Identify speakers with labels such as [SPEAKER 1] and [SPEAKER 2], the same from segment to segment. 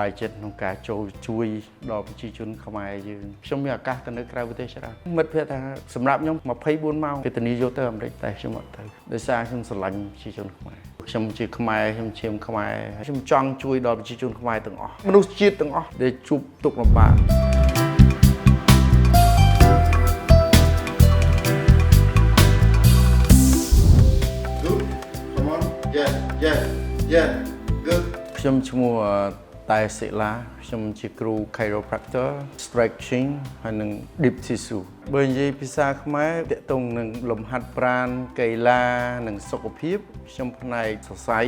[SPEAKER 1] បាយចិត្តក្នុងការចូលជួយដល់ប្រជាជនខ្មែរយើងខ្ញុំមានឱកាសទៅនៅក្រៅប្រទេសច្រើនមិត្តភក្តិថាសម្រាប់ខ្ញុំ24ម៉ោងគេធានាយកទៅអាមេរិកតែខ្ញុំអត់ទៅដោយសារខ្ញុំស្រឡាញ់ប្រជាជនខ្មែរខ្ញុំជាខ្មែរខ្ញុំឈាមខ្មែរខ្ញុំចង់ជួយដល់ប្រជាជនខ្មែរទាំងអស់មនុស្សជាតិទាំងអស់ដែលជួបទុក្ខលំបាក
[SPEAKER 2] Good. Come on. Yes. Yes. Yes. Good.
[SPEAKER 1] ខ្ញុំឈ្មោះតែសិលាខ្ញុំជាគ្រូ chiropractor stretching ហើយនិង deep tissue បើនិយាយភាសាខ្មែរទាក់ទងនឹងលំហាត់ប្រាណកីឡានិងសុខភាពខ្ញុំផ្នែកសរសៃ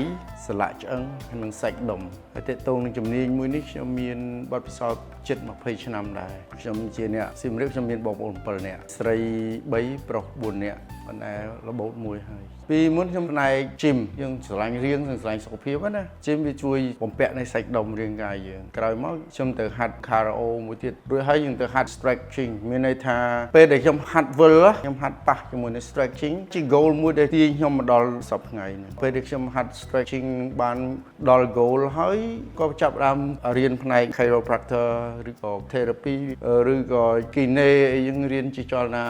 [SPEAKER 1] សន្លាក់ឆ្អឹងហើយនិងសាច់ដុំហើយទាក់ទងនឹងជំនាញមួយនេះខ្ញុំមានបទពិសោធន៍ជិត20ឆ្នាំដែរខ្ញុំជាអ្នកសៀមរាបខ្ញុំមានបងប្អូន7នាក់ស្រី3ប្រុស4នាក់ប៉ុន្តែរបូតមួយហើយពីមុនខ្ញុំផ្នែក gym យើងស្រឡាញ់រាងនិងស្រឡាញ់សុខភាពណា gym វាជួយបំពាក់នៃសាច់ដុំរាងកាយយើងក្រោយមកខ្ញុំទៅហាត់ cardio មួយទៀតរួចហើយយើងទៅហាត់ stretching មានន័យថាពេលដែលខ្ញុំហាត់វិលខ្ញុំហាត់ប៉ះជាមួយនឹង stretching ជា goal មួយដែលទាញខ្ញុំមកដល់សប្តាហ៍ថ្ងៃនេះពេលដែលខ្ញុំហាត់ stretching បានដល់ goal ហើយក៏ចាប់ផ្ដើមរៀនផ្នែក chiropractor ឬក៏ therapy ឬក៏ kine អីយើងរៀនជាចលនា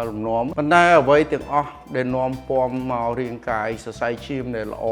[SPEAKER 1] លំនាំប៉ុន្តែអ្វីទាំងអស់ដែលនាំពំមករាងកាយសរសៃឈាមដែលល្អ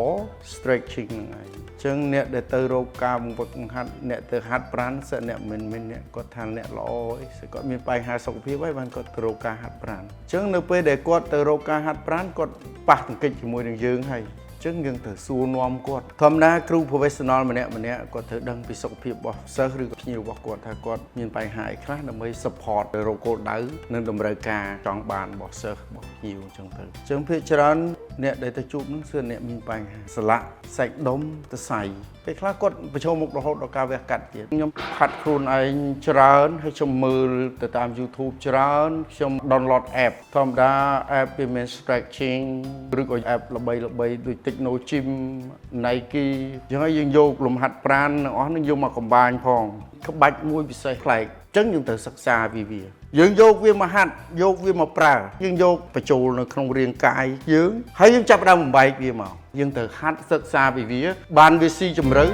[SPEAKER 1] stretching ហ្នឹងឯងអញ្ចឹងអ្នកដែលទៅរកការបង្វឹកបង្ហាត់អ្នកទៅហាត់ប្រាណសិតអ្នកមិនមែនអ្នកគាត់ថាអ្នកល្អអីសិគាត់មានបញ្ហាសុខភាពហើយបានគាត់ទៅរកការហាត់ប្រាណអញ្ចឹងនៅពេលដែលគាត់ទៅរកការហាត់ប្រាណគាត់ប៉ះទង្គិចជាមួយនឹងយើងហើយ ចឹងយើងត្រូវសួរនាំគាត់ធម្មតាគ្រូ professional ម្នាក់ម្នាក់គាត់ត្រូវដឹងពីសុខភាពរបស់សិស្សឬក៏ភ្ញៀវរបស់គាត់ថាគាត់មានបញ្ហាអីខ្លះដើម្បី support ទៅរកគោលដៅនិងតម្រូវការចង់បានរបស់សិស្សរបស់ភ្ញៀវចឹងទៅចឹងភាគច្រើនអ្នកដែលទៅជួបនឹងគឺអ្នកមានបញ្ហាសន្លាក់សាច់ដុំសរសៃពេលខ្លះគាត់ប្រឈមមុខរហូតដល់ការវះកាត់ទៀតខ្ញុំហាត់ខ្លួនឯងច្រើនហើយខ្ញុំមើលទៅតាម YouTube ច្រើនខ្ញុំ download app ធម្មតា app វាមាន stretching ឬក៏ app ល្បីល្បីដូច Technogym Nike អញ្ចឹងហើយយើងយកលំហាត់ប្រាណទាំងអស់ហ្នឹងយកមក combine ផងក្បាច់មួយពិសេសប្លែកអញ្ចឹងយើងត្រូវសិក្សាពីវាយើងយកវាមកហាត់យកវាមកប្រើយើងយកបញ្ចូលនៅក្នុងរាងកាយយើងហើយយើងចាប់ផ្ដើមបំបែកវាមកយើងត្រូវហាត់សិក្សាពីវា បានវាស៊ីជម្រៅ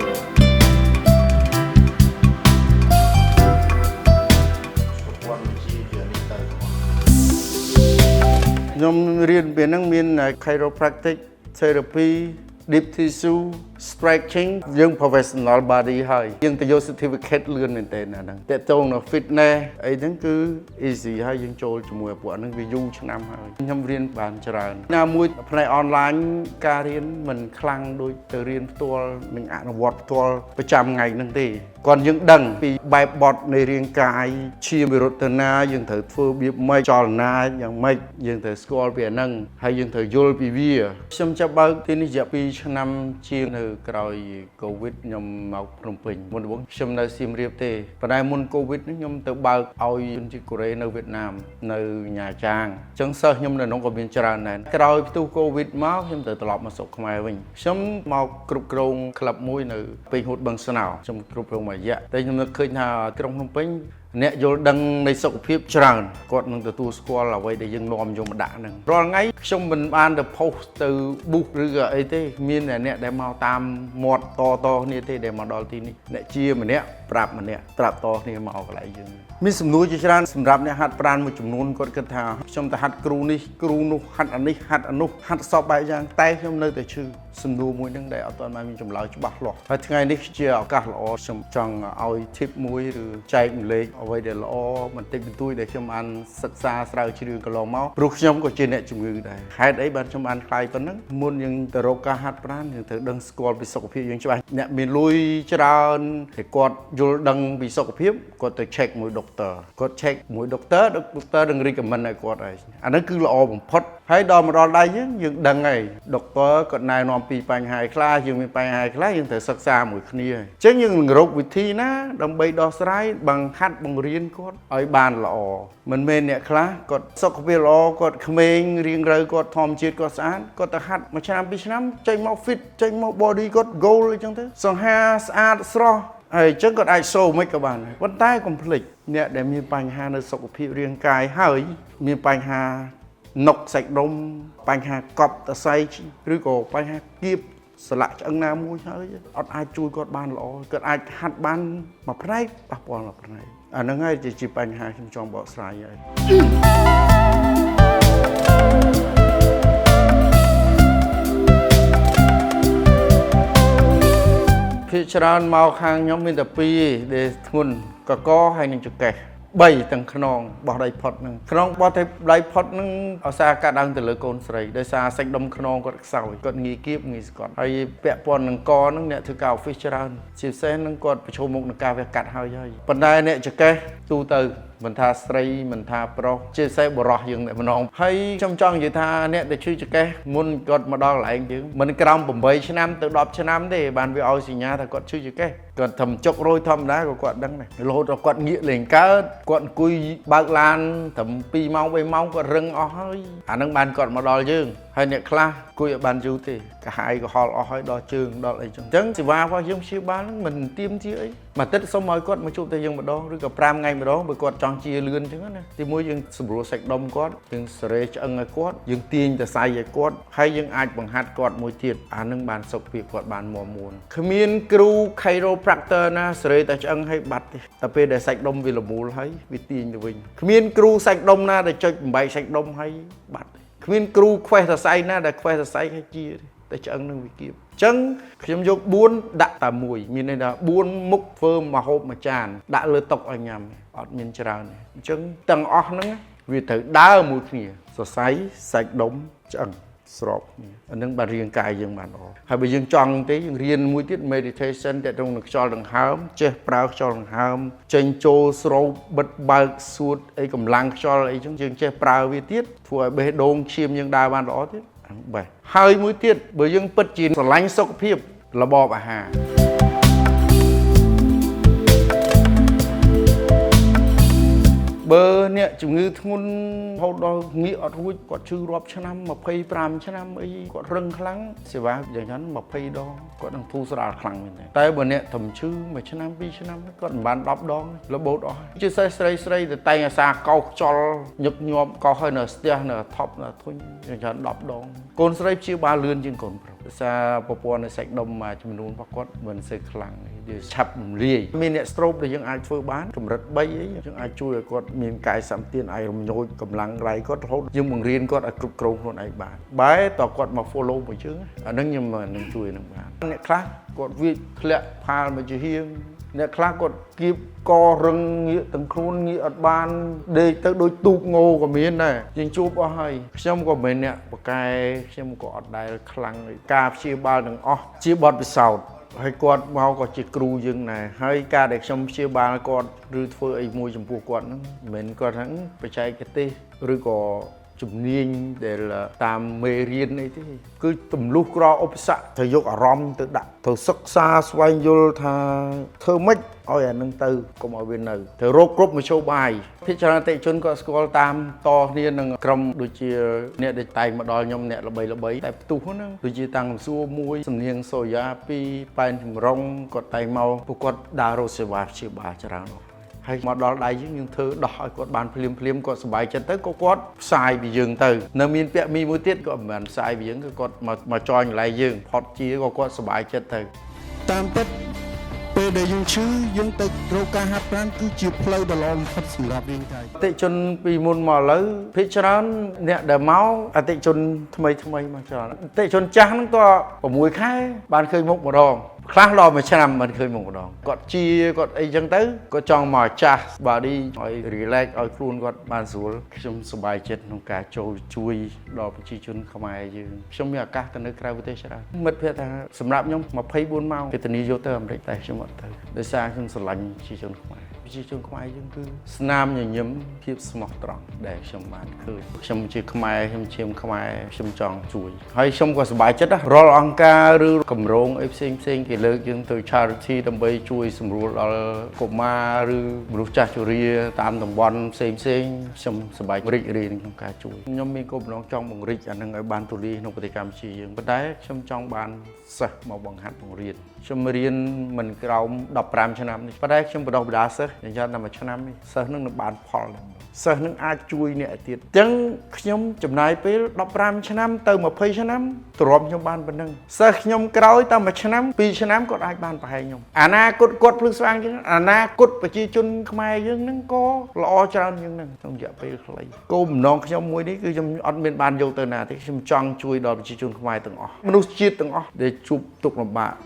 [SPEAKER 2] ប្រព័ន្ធវិទ្យាវានេះទៅទាំងអស់
[SPEAKER 1] ខ្ញុំរៀនពេលហ្នឹងមាន chiropractic therapy, deep tissue stretching យើង professional body ហើយយើងទៅយក certificate លឿនមែនទែនអាហ្នឹងទាក់ទងនៅ fitness អីហ្នឹងគឺ easy ហើយយើងចូលជាមួយពួកហ្នឹងវាយូរឆ្នាំហើយខ្ញុំរៀនបានច្រើនណាមួយផ្នែក online ការរៀនមិនខ្លាំងដូចទៅរៀនផ្ទាល់និងអនុវត្តផ្ទាល់ប្រចាំថ្ងៃហ្នឹងទេគាត់យើងដឹងពីបែបបទនៃរាងកាយឈាមវិរុទ្ធនាយើងត្រូវធ្វើរបៀបម៉េចចលនាយ៉ាងម៉េចយើងត្រូវស្គាល់ពីអាហ្នឹងហើយយើងត្រូវយល់ពីវាខ្ញុំចាប់បើកទីនេះរយៈ2ឆ្នាំជាងនៅក្រោយ COVID ខ្ញុំមកភ្នំពេញមុនដំបូងខ្ញុំនៅសៀមរាបទេប៉ុន្តែមុន COVID នេះខ្ញុំទៅបើកឲ្យជនជាតិកូរ៉េនៅវៀតណាមនៅញ៉ាចាងអញ្ចឹងសិស្សខ្ញុំនៅនោះក៏មានច្រើនដែរក្រោយផ្ទុះ COVID មកខ្ញុំទៅត្រឡប់មកស្រុកខ្មែរវិញខ្ញុំមកគ្រប់គ្រងក្លឹបមួយនៅពេញហួតបឹងស្នោខ្ញុំគ្រប់គ្រងមួយរយៈតែខ្ញុំនឹកឃើញថាក្រុងភ្នំពេញអ្នកយល់ដឹងនៃសុខភាពច្រើនគាត់នឹងទទួលស្គាល់អ្វីដែលយើងនាំយកមកដាក់ហ្នឹងរាល់ថ្ងៃខ្ញុំមិនបានទៅ post ទៅ boost ឬក៏អីទេមានតែអ្នកដែលមកតាមមាត់តតគ្នាទេដែលមកដល់ទីនេះអ្នកជាម្នាក់ប្រាប់ម្នាក់ប្រាប់តគ្នាមកកន្លែងយើងមានសំណួរជាច្រើនសម្រាប់អ្នកហាត់ប្រាណមួយចំនួនគាត់គិតថាខ្ញុំទៅហាត់គ្រូនេះគ្រូនោះហាត់អានេះហាត់អានោះហាត់សពបែបយ៉ាងតែខ្ញុំនៅតែឈឺសំណួរមួយហ្នឹងដែលអត់ទាន់បានមានចម្លើយច្បាស់លាស់ហើយថ្ងៃនេះជាឱកាសល្អខ្ញុំចង់ឲ្យ tip មួយឬចែករំលែកអ្វីដែលល្អបន្តិចបន្តួចដែលខ្ញុំបានសិក្សាស្រាវជ្រាវកន្លងមកព្រោះខ្ញុំក៏ជាអ្នកជំងឺដែរហេតុអីបានខ្ញុំបានខ្លាយប៉ុណ្ណឹងមុនយើងទៅរកការហាត់ប្រាណយើងត្រូវដឹងស្គាល់ពីសុខភាពយើងច្បាស់អ្នកមានលុយច្រើនតែគាត់យល់ដឹងពីសុខភាពគាត់ទៅ check មួយដុកទ័រគាត់ check មួយដុកទ័រដុកទ័រនឹង recommend ឲ្យគាត់ហើយអាហ្នឹងគឺល្អបំផុតហើយដល់មកដល់ដៃយើងយើងដឹងហើយដុកទ័រគាត់ណែនាំពីបញ្ហាខ្លះយើងមានបញ្ហាខ្លះយើងត្រូវសិក្សាមួយគ្នាអញ្ចឹងយើងនឹងរកវិធីណាដើម្បីដោះស្រាយបង្ហាត់បង្រៀនគាត់ឲ្យបានល្អមិនមែនអ្នកខ្លះគាត់សុខភាពល្អគាត់ក្មេងរៀងរូវគាត់ធម្មជាតិគាត់ស្អាតគាត់ទៅហាត់មួយឆ្នាំពីរឆ្នាំចេញមក fit ចេញមក body គាត់ goal អញ្ចឹងទៅសង្ហាស្អាតស្រស់ហើយអញ្ចឹងគាត់អាចសូមិនក៏បានដែរប៉ុន្តែកុំភ្លេចអ្នកដែលមានបញ្ហានៅសុខភាពរាងកាយហើយមានបញ្ហានុកសាច់ដុំបញ្ហាកប់សរសៃឬក៏បញ្ហាគៀប សន្លាក់ឆ្អឹងណាមួយហើយអត់អាចជួយគាត់បានល្អគាត់អាចហាត់បានមួយផ្នែកប៉ះពាល់មួយផ្នែកអាហ្នឹងហើយជាបញ្ហាខ្ញុំចង់បកស្រាយហើយ ភាគច្រើនមកខាងខ្ញុំមានតែពីរទេដែលធ្ងន់កកហើយនឹងចង្កេះ3ទាំងខ្នងបោះដៃផុតហ្នឹងខ្នងបោះដៃផុតហ្នឹងឧស្សាហ៍កាត់ឡើងទៅលើកូនស្រីដោយសារសាច់ដុំខ្នងគាត់ខ្សោយគាត់ងាយគៀបងាយស្កត់ហើយពាក់ព័ន្ធនឹងកហ្នឹងអ្នកធ្វើការ office ច្រើនជាពិសេសហ្នឹងគាត់ប្រឈមមុខនឹងការវះកាត់ហើយហើយប៉ុន្តែអ្នកចង្កេះទូទៅមិនថាស្រីមិនថាប្រុសជាពិសេសបុរសយើងតែម្ដងហើយខ្ញុំចង់និយាយថាអ្នកដែលឈឺចង្កេះមុនគាត់មកដល់កន្លែងយើងមិនក្រោម8ឆ្នាំទៅ10ឆ្នាំទេបានវាឲ្យសញ្ញាថាគាត់ឈឺចង្កេះគាត់ធ្វើចុករយធម្មតាក៏គាត់ដឹងដែររហូតដល់គាត់ងាកលេងកើតគាត់អង្គុយបើកឡានត្រឹម2ម៉ោង3ម៉ោងគាត់រឹងអស់ហើយអានឹងបានគាត់មកដល់យើងហើយអ្នកខ្លះអង្គុយឲ្យបានយូរទេកាហាយក៏ហល់អស់ហើយដល់ជើងដល់អីចឹងអញ្ចឹងសេវារបស់យើងព្យាបាលហ្នឹងមិនទៀមជាអីមួយអាទិត្យសុំឲ្យគាត់មកជួបតែយើងម្ដងឬក៏5ថ្ងៃម្ដងបើគាត់ចង់ជាលឿនអញ្ចឹងណាទីមួយយើងសម្រួលសាច់ដុំគាត់យើងសេរីឆ្អឹងឲ្យគាត់យើងទាញតសៃឲ្យគាត់ហើយយើងអាចបង្ហាត់គាត់មួយទៀតអានឹងបានសុខភាពគាត់បានមាំមួនគ្មានគ្រូ chiropractor ណាសេរីតែឆ្អឹងឲ្យបាត់ទេតែពេលដែលសាច់ដុំវារមូលហើយវាទាញទៅវិញគ្មានគ្រូសាច់ដុំណាដែលចុចបំបែកសាច់ដុំឲ្យបាត់ទេគ្មានគ្រូខ្វេះសរសៃណាដែលខ្វេះសរសៃឲ្យជាទេតែឆ្អឹងនឹងវាគៀបអញ្ចឹងខ្ញុំយក4ដាក់តែមួយមានន័យថា4មុខធ្វើមកហូបមួយចានដាក់លើតុឲ្យញ៉ាំអត់មានច្រើនទេអញ្ចឹងទាំងអស់ហ្នឹងវាត្រូវដើរមួយគ្នាសរសៃសាច់ដុំឆ្អឹងស្របគ្នាអានឹងបានរាងកាយយើងបានល្អហើយបើយើងចង់ទេយើងរៀនមួយទៀត meditation តទៅនឹងខ្យល់ដង្ហើមចេះប្រើខ្យល់ដង្ហើមចេញចូលស្រូបបិទបើកសួតអីកម្លាំងខ្យល់អីចឹងយើងចេះប្រើវាទៀតធ្វើឲ្យបេះដូងឈាមយើងដើរបានល្អទៀតអានឹងបេះហើយមួយទៀតបើយើងពិតជាស្រឡាញ់សុខភាពរបបអាហារ បើអ្នកជំងឺធ្ងន់រហូតដល់ងាកអត់រួចគាត់ឈឺរាប់ឆ្នាំ25ឆ្នាំអីគាត់រឹងខ្លាំងសេវាយ៉ាងហ្នឹង20ដងគាត់នឹងធូរស្រាលខ្លាំងមែនទេតែបើអ្នកត្រឹមឈឺមួយឆ្នាំពីរឆ្នាំគាត់មិនបាន10ដងរបូតអស់ជាពិសេសស្រីស្រីទៅតែងអាសាកោសខ្យល់ញឹកញាប់កោសហើយនៅស្ទះនៅថប់នៅធុញយ៉ាងច្រើន10ដងកូនស្រីព្យាបាលលឿនជាងកូនប្រុសដោយសារប្រព័ន្ធនៃសាច់ដុំមួយចំនួនរបស់គាត់មិនសូវខ្លាំងវាឆាប់រំលាយមានអ្នក stroke ដែលយើងអាចធ្វើបានកម្រិត3អីយើងអាចជួយឲ្យគាត់មានកាយសម្បទានអាចរំញោចកម្លាំងដៃគាត់រហូតយើងបង្រៀនគាត់ឲ្យគ្រប់គ្រងខ្លួនឯងបានបែរតគាត់មក follow មួយយើងអានឹងខ្ញុំនឹងជួយនឹងបានអ្នកខ្លះគាត់វាចធ្លាក់ផាលមកជាហៀងអ្នកខ្លះគាត់គៀបករឹងងាកទាំងខ្លួនងាកអត់បានដេកទៅដូចទូកងោក៏មានដែរយើងជួបអស់ហើយខ្ញុំក៏មិនមែនអ្នកបកែខ្ញុំក៏អត់ដែលខ្លាំងការព្យាបាលទាំងអស់ជាបទពិសោធន៍ហើយគាត់មកក៏ជាគ្រូយើងដែរហើយការដែលខ្ញុំព្យាបាលគាត់ឬធ្វើអីមួយចំពោះគាត់ហ្នឹងមិនមែនគាត់ហ្នឹងបច្ចេកទេសឬក៏ជំនាញដែលតាមមេរៀនអីទេគឺទម្លុះក្រឧបសគ្គត្រូវយកអារម្មណ៍ទៅដាក់ត្រូវសិក្សាស្វែងយល់ថាធ្វើម៉េចឲ្យអានឹងទៅកុំឲ្យវានៅត្រូវរកគ្រប់មធ្យោបាយភាគច្រើនអតិថិជនក៏ស្គាល់តាមតគ្នានឹងក្រុមដូចជាអ្នកដែលតែងមកដល់ខ្ញុំអ្នកល្បីល្បីតែផ្ទុះហ្នឹងដូចជាតាំងសួរមួយសំនៀងសូយ៉ាពីរប៉ែនចម្រុងគាត់តែងមកពួកគាត់ដើររកសេវាព្យាបាលច្រើនហើយមកដល់ដៃយើងយើងធ្វើដោះឲ្យគាត់បានភ្លាមភ្លាមគាត់សប្បាយចិត្តទៅក៏គាត់ផ្សាយពីយើងទៅនៅមានពាក្យមីមួយទៀតក៏មិនមែនផ្សាយពីយើងគឺគាត់មកមកចอยកន្លែងយើងផុតជាក៏គាត់សប្បាយចិត្តទៅ
[SPEAKER 2] តាមពិតពេលដែលយើងឈឺយើងទៅរកការហាត់ប្រាណគឺជាផ្លូវដ៏ល្អបំផុតសម្រាប់រាងកាយ
[SPEAKER 1] អតិជនពីមុនមកឥឡូវភាគច្រើនអ្នកដែលមកអតិជនថ្មីថ្មីមកច្រើនអតិជនចាស់ហ្នឹងក៏6ខែបានឃើញមុខម្ដងខ្លះដល់មួយឆ្នាំបានឃើញមុខម្ដងគាត់ជាគាត់អីចឹងទៅគាត់ចង់មកចាស់ body ឲ្យ relax ឲ្យខ្លួនគាត់បានស្រួលខ្ញុំសប្បាយចិត្តក្នុងការចូលជួយដល់ប្រជាជនខ្មែរយើងខ្ញុំមានឱកាសទៅនៅក្រៅប្រទេសច្រើនមិត្តភក្តិថាសម្រាប់ខ្ញុំ24ម៉ោងគេធានាយកទៅអាមេរិកតែខ្ញុំអត់ទៅដោយសារខ្ញុំស្រឡាញ់ប្រជាជនខ្មែរ ប្រជាជនខ្មែរយើងគឺស្នាមញញឹមភាពស្មោះត្រង់ដែលខ្ញុំបានឃើញខ្ញុំជាខ្មែរខ្ញុំជាខ្មែរខ្ញុំចង់ជួយហើយខ្ញុំក៏សប្បាយចិត្តណាស់រាល់អង្គការឬគម្រោងអីផ្សេងផ្សេងគេលើកយើងទៅ charity ដើម្បីជួយសម្រួលដល់កុមារឬមនុស្សចាស់ជរាតាមតំបន់ផ្សេងផ្សេងខ្ញុំសប្បាយរីករាយក្នុងការជួយខ្ញុំមានគោលបំណងចង់ពង្រីកអានឹងឲ្យបានទូលាយក្នុងប្រទេសកម្ពុជាយើងប៉ុន្តែខ្ញុំចង់បានសិស្សមកបង្ហាត់បង្រៀន ខ្ញុំរៀនមិនក្រោម15ឆ្នាំនេះប៉ុន្តែខ្ញុំបណ្ដុះបណ្ដាលសិស្សយ៉ាងតែមួយឆ្នាំនេះសិស្សនឹងនឹងបានផលហ្នឹងសិស្សនឹងអាចជួយអ្នកទៀតអញ្ចឹងខ្ញុំចំណាយពេល15ឆ្នាំទៅ20ឆ្នាំទ្រាំខ្ញុំបានប៉ុណ្ណឹងសិស្សខ្ញុំក្រោយតែមួយឆ្នាំពីរឆ្នាំគាត់អាចបានប្រហែលខ្ញុំអនាគតគាត់ភ្លឺស្វាងជាងអនាគតប្រជាជនខ្មែរយើងហ្នឹងក៏ល្អច្រើនជាងហ្នឹងក្នុងរយៈពេលខ្លីគោលបំណងខ្ញុំមួយនេះគឺខ្ញុំអត់មានបានយកទៅណាទេខ្ញុំចង់ជួយដល់ប្រជាជនខ្មែរទាំងអស់មនុស្សជាតិទាំងអស់ដែលជួបទុក្ខលំបាក។